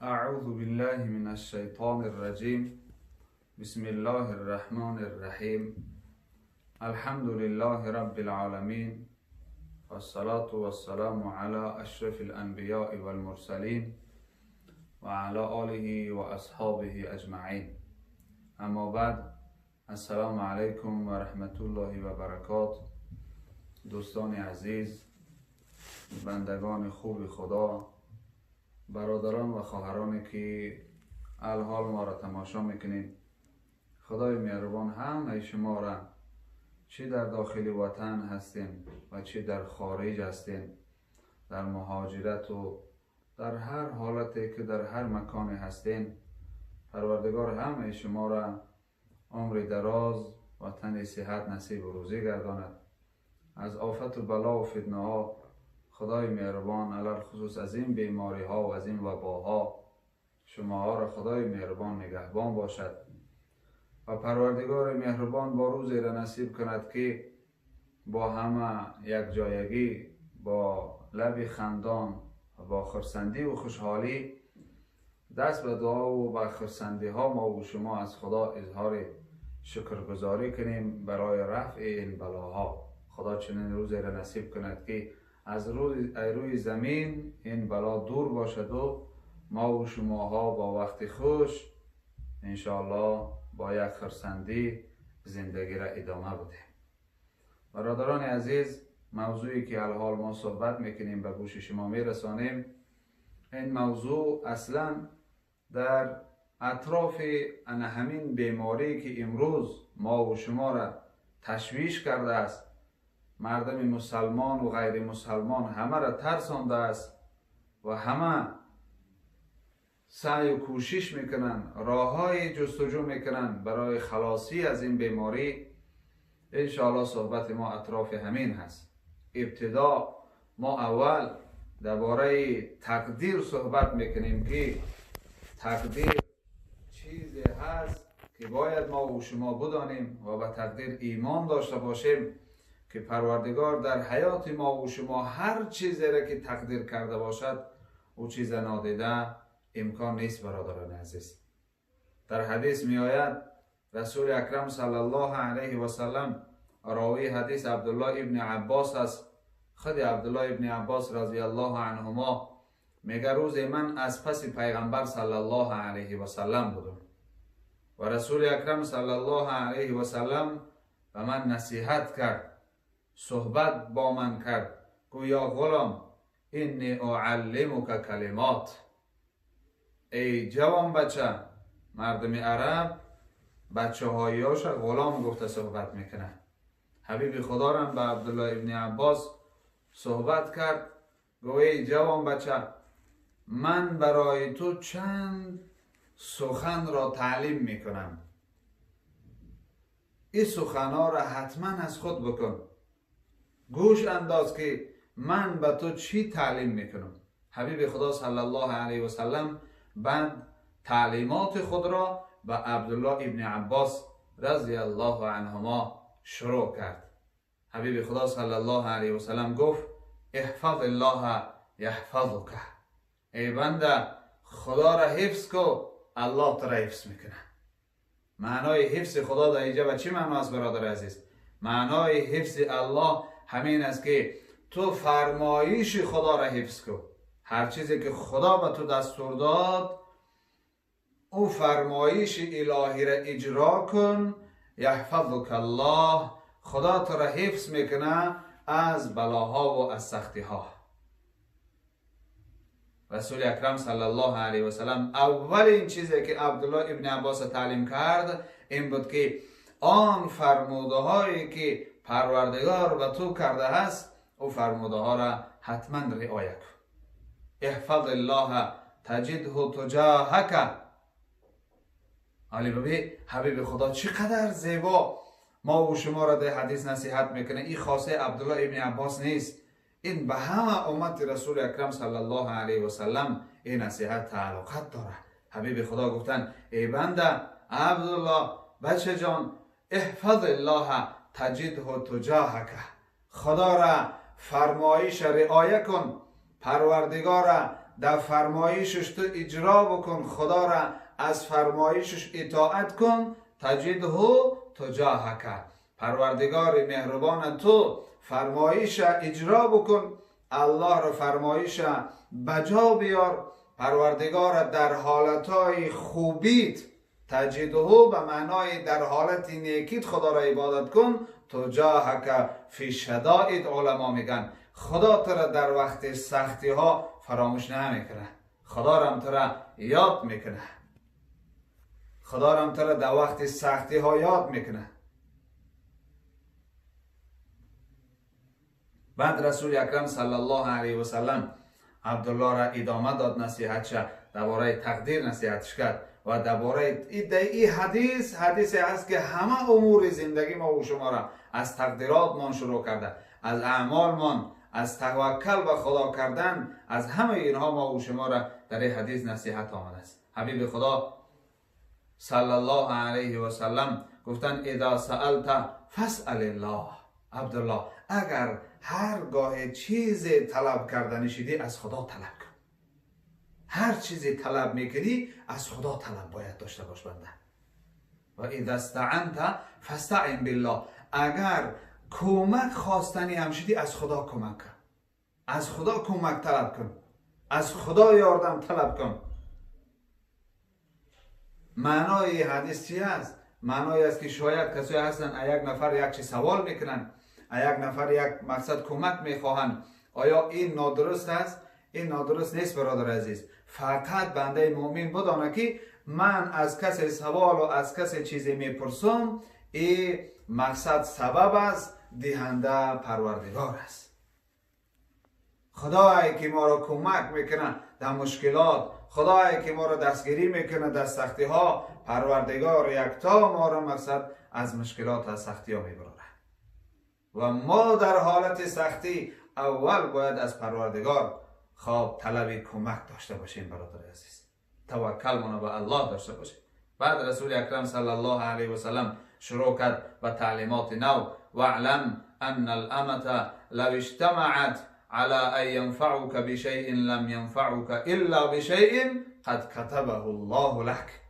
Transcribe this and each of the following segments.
أعوذ بالله من الشيطان الرجيم. بسم الله الرحمن الرحيم. الحمد لله رب العالمين، والصلاة والسلام على أشرف الأنبياء والمرسلين وعلى آله وأصحابه أجمعين. أما بعد، السلام علیکم و رحمت الله و برکات. دوستان عزیز، بندگان خوب خدا، برادران و خواهرانی که الحال ما را تماشا میکنید، خدای مهربان همه شما را، چی در داخل وطن هستین و چی در خارج هستین، در مهاجرت و در هر حالتی که در هر مکانی هستین، پروردگار همه شما را عمر دراز و تن صحت نصیب و روزی گرداند. از آفت و بلا و فتنه ها خدای مهربان، علی الخصوص از این بیماری ها و از این وباها، شماها را خدای مهربان نگهبان باشد و پروردگار مهربان با روزی را نصیب کند که با همه یک جایگی، با لب خندان و با خرسندی و خوشحالی دست به دعا و به خرسندی ها ما و شما از خدا اظهار شکرگزاری کنیم برای رفع این بلاها. خدا چنین روزی را نصیب کند که از روی زمین این بلا دور باشد و ما و شماها با وقت خوش انشاءالله با یک خرسندی زندگی را ادامه بدهیم. برادران عزیز، موضوعی که الحال ما صحبت میکنیم، به گوش شما میرسانیم، این موضوع اصلا در اطراف همین بیماری که امروز ما و شما را تشویش کرده است، مردم مسلمان و غیر مسلمان همه را ترسانده است و همه سعی و کوشش میکنن، راههای جستجو میکنن برای خلاصی از این بیماری. انشاءالله صحبت ما اطراف همین هست. ابتدا ما اول درباره تقدیر صحبت میکنیم که تقدیر چیزی هست که باید ما و شما بدانیم و به تقدیر ایمان داشته باشیم که پروردگار در حیات ما و شما هر چیزی را که تقدیر کرده باشد، او چیز نادیده امکان نیست. برادران عزیز، در حدیث می آید رسول اکرم صلی الله علیه و سلم، راوی حدیث عبدالله ابن عباس است. خود عبدالله ابن عباس رضی الله عنهما میگه روز من از پس پیغمبر صلی الله علیه و سلم بودم و رسول اکرم صلی الله علیه و سلم به من نصیحت کرد، صحبت با من کرد، گویا یا غلام انی اعلمک کلمات. ای جوان بچه، مردم عرب بچه هایاش غلام گفته صحبت میکنه. حبیب خدا را به عبدالله ابن عباس صحبت کرد، گفت ای جوان بچه، من برای تو چند سخن را تعلیم میکنم، این سخنها را حتما از خود بکن، گوش انداز که من به تو چی تعلیم میکنم. حبیب خدا صلی الله علیه و سلم بعد تعلیمات خود را به عبدالله ابن عباس رضی الله عنهما شروع کرد. حبیب خدا صلی الله علیه و سلم گفت احفظ الله یحفظک. ای بنده، خدا را حفظ کو، الله تو را حفظ میکنه. معنای حفظ خدا در اینجا به چی معنا است برادر عزیز؟ معنای حفظ الله همین است که تو فرمایش خدا را حفظ کو. هر چیزی که خدا به تو دستور داد، او فرمایش الهی را اجرا کن. یحفظک الله، خدا تو را حفظ میکنه از بلاها و از سختی ها. رسول اکرم صلی الله علیه و سلم اولین چیزی که عبدالله ابن عباس تعلیم کرد این بود که آن فرموده هایی که پروردگار به تو کرده است، او فرموده ها را حتما رعایت کن. احفظ الله تجده تجاهک. علی ببی، حبیب خدا چقدر زیبا ما و شما را در حدیث نصیحت میکنه. این خاصه عبدالله ابن عباس نیست، این به همه امت رسول اکرم صلی الله علیه و سلم این نصیحت تعلقات داره. حبیب خدا گفتن ای بنده عبدالله، بچه جان، احفظ الله تجده تجاهک. خدا را فرمایش رعایت کن، پروردگار در فرمایشش تو اجرا بکن، خدا را از فرمایشش اطاعت کن، تجده تجاهک، پروردگار مهربان تو فرمایش اجرا بکن، الله را فرمایش بجا بیار، پروردگار در حالتهای خوبیت، تجده به معنای در حالت نیکیت خدا را عبادت کن، تجاهک فی شدائد. علما میگن خدا تو را در وقت سختی ها فراموش نمیکنه، خدا را تو را یاد میکنه، خدا را تو را در وقت سختی ها یاد میکنه. بعد رسول اکرم صلی الله علیه و سلم عبدالله را ادامه داد نصیحتش، درباره تقدیر نصیحتش کرد و درباره این حدیث، حدیثی است که همه امور زندگی ما و شما را از تقدیرات من شروع کرده، از اعمال من، از توکل به خدا کردن، از همه اینها ما و شما را در این حدیث نصیحت آمده است. حبیب خدا صلی الله علیه و سلم گفتن اذا سألت فاسأل الله. عبدالله اگر هرگاه چیز طلب کردنی شدی از خدا طلب کن، هر چیزی طلب میکنی از خدا طلب باید داشته باش بنده. و اذا استعنت فاستعن بالله، اگر کمک خواستنی هم شدی از خدا کمک کن، از خدا کمک طلب کن، از خدا یاردم طلب کن. معنای حدیث چی است؟ معنای است که شاید کسایی هستن یک نفر یک چیز سوال میکنن، یک نفر یک مقصد کمک میخواهند. آیا این نادرست است؟ این نادرست نیست برادر عزیز. فقط بنده مؤمن بدانه که من از کسی سوال و از کسی چیزی میپرسم، این مقصد سبب است، دهنده پروردگار است. خدایی که ما را کمک میکنه در مشکلات، خدایی که ما را دستگیری میکنه در سختی ها، پروردگار یکتا ما را مقصد از مشکلات از سختی ها میبراره. و ما در حالت سختی اول باید از پروردگار خواب طلب کمک داشته باشیم برادر عزیز، توکل ما به الله داشته باشیم. بعد رسول اکرم صلی الله علیه و سلم شروع کرد به تعلیمات نو. واعلم ان الامة لو اجتمعت على ان ينفعك بشيء لم ينفعك الا بشيء قد كتبه الله لك.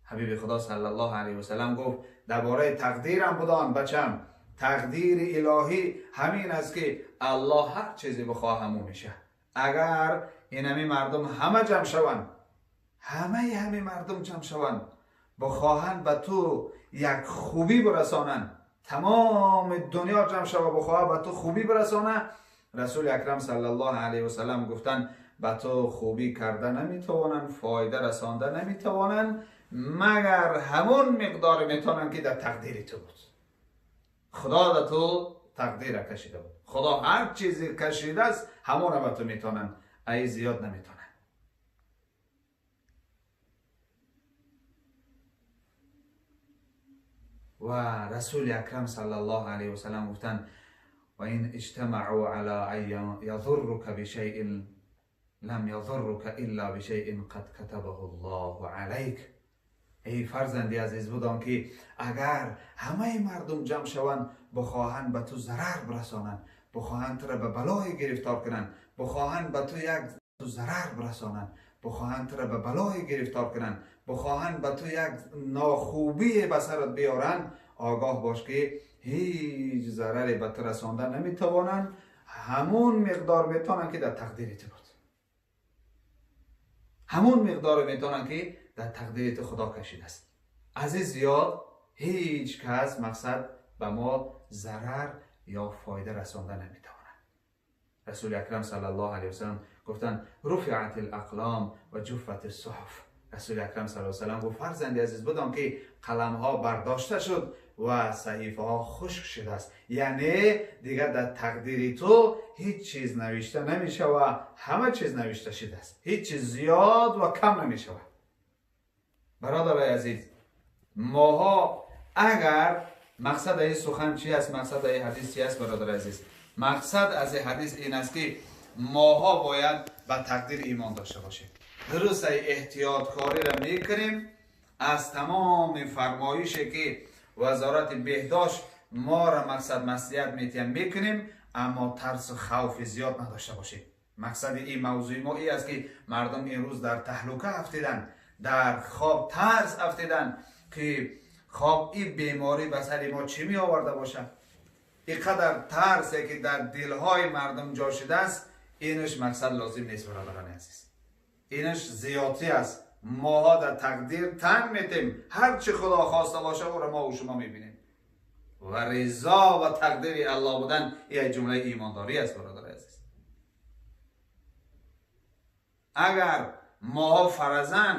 حبیب خدا صلی الله علیه و سلم گفت درباره تقدیرم بدان بچم، تقدیر الهی همین است که الله هر چیزی بخواه همون میشه. اگر این همه مردم همه جمع شوند، همه مردم جمع شوند، بخواهند به تو یک خوبی برسانند، تمام دنیا جمع شوه بخواه به تو خوبی برسانه، رسول اکرم صلی الله علیه و سلم گفتن به تو خوبی کرده نمیتوانند، فایده رسانده نمیتوانند، مگر همون مقدار میتونن که در تقدیر تو بود. خدا در تو تقدیر کشیده بود، خدا هر چیزی کشیده است همون به تو میتونن، ای زیاد نمیتونن. و رسول اکرم صلی الله علیه و سلم گفتن و این اجتمعوا علی ان یضرک بشیء لم یضرک الا بشیء قد كتبه الله علیک. ای فرزندی عزیز بدان که اگر همه مردم جمع شوند بخواهند به تو ضرر برسانند، بخواهند تو را به بلای گرفتار کنند، بخواهند به تو یک ضرر برسانند، بخواهند تو را به بلای گرفتار کنند، بخواهند به تو یک ناخوبی به سرت بیارند، آگاه باش که هیچ ضرری به تو رسانده نمیتوانند، همون مقدار میتونند که در تقدیر تو بود، همون مقدار میتونند که در تقدیر تو خدا کشیده است. از این زیاد هیچ کس مقصد به ما ضرر یا فایده رسانده نمیتواند. رسول اکرم صلی الله علیه و سلم گفتند رفعت الاقلام و جفت الصحف. رسول اکرم صلی الله علیه و سلم گفت فرزند عزیز بدان که قلم ها برداشته شد و صحیفه ها خشک شده است، یعنی دیگر در تقدیر تو هیچ چیز نوشته نمیشه و همه چیز نوشته شده است، هیچ چیز زیاد و کم نمیشه. برادرای عزیز، ماها اگر مقصد این سخن چی است، مقصد این حدیث چی است برادر عزیز؟ مقصد از این حدیث این است که ماها باید به تقدیر ایمان داشته باشیم. درست احتیاط کاری را میکنیم از تمام فرمایشی که وزارت بهداشت ما را مقصد مسئولیت میتیم میکنیم، اما ترس و خوف زیاد نداشته باشیم. Мақсади ин мавзӯи мо ин аст, ки мардум имрӯз дар таҳлука афтиданд, дар хоб тарс афтиданд, ки хоб ин беморӣ ба сари мо чӣ меоварда бошад. Ин қадар тарсе, ки дар дилҳои мардум ҷо шудааст, инаш мақсад лозим нест, бародарони азиз, инаш зиёдтӣ аст. Моҳо дар тақдир тан метем, ҳар чӣ Худо хоста боша, ӯро мо шумо мебинем. Ва ризо ва тақдири Аллоҳ будан як ҷумлаи имондорӣ аст, бародари азиз. Агар моҳо фарзан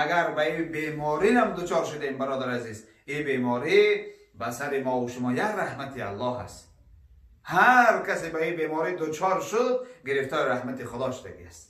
агар ба ин беморӣ ҳам дучор шудем, бародари азиз, ин беморӣ ба сари мо ва шумо як раҳмати Аллоҳ аст. Ҳар касе ба ин беморӣ дучор шуд, гирифтори раҳмати Худо шудагӣ аст.